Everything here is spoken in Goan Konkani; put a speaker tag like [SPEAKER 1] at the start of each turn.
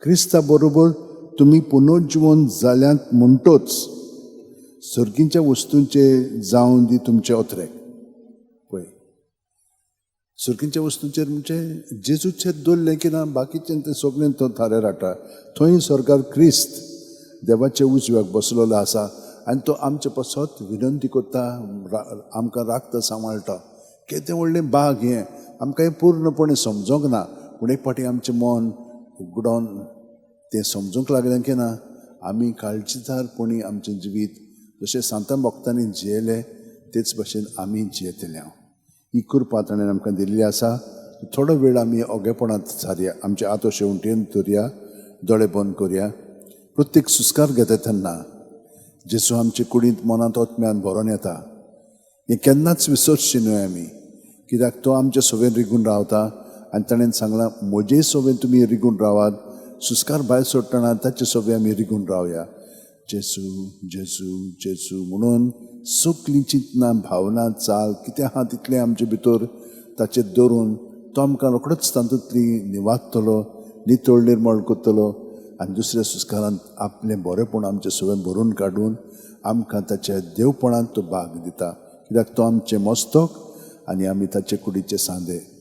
[SPEAKER 1] क्रिस्ता बरोबर तुमी पुनर्जिवन जाल्यांत म्हणटोच सर्गींच्या वस्तूंचे जावन दी तुमचे अत्रेक. पळय, सर्गींच्या वस्तूंचेर म्हणजे जेजूचेर दवरलें की ना, बाकीचें तें सगळें तो थाऱ्यार हाडटा. थंय स्वर्गार क्रिस्त देवाच्या उजव्याक बसलेलो आसा आनी तो आमचे पासत विनंती करता, आमकां राखता, सांबाळटा. केदें व्हडलें बाग हें, आमकां हें पूर्णपणे समजोंक ना, पूण एक फावटी आमचें मन उगडोन तें समजूंक लागलें की ना, आमी काळजीदारपणी आमचें जिवीत जशें सांतां भक्तांनी जियेले तेच भशेन आमी जियेतले. ही कृपा ताणें आमकां दिल्ली आसा. थोडो वेळ आमी ओगेपणांत सारया, आमचे हात अशे उंटयेन धरया, दोळे बंद करया. प्रत्येक सुस्कार घेता तेन्ना जेजू आमचे कुडींत, मनांत, आत्म्यान भरोन येता हें केन्नाच विसरचें न्हय आमी, कित्याक तो आमचे सोबेन रिगून रावता आनी ताणें सांगलां, म्हजे सोबेन तुमी रिगून रावात. सुस्कार भायर सोडटना ताचे सोबे आमी रिगून रावया. जेजू, जेजू, जेजू म्हणून सगळीं चिंतनां, भावना, चाल कितें आहा तितलें आमचे भितर ताचेर दवरून तो आमकां रोखडोच तातूंतली निवादतलो, नितळ निर्मळ करतलो आनी दुसऱ्या सुस्कारांत आपलें बरेंपण आमचें सगळें भरून काडून आमकां ताच्या देवपणांत तो भाग दिता, कित्याक तो आमचें मस्तक आनी आमी ताचे कुडीचे सांदे.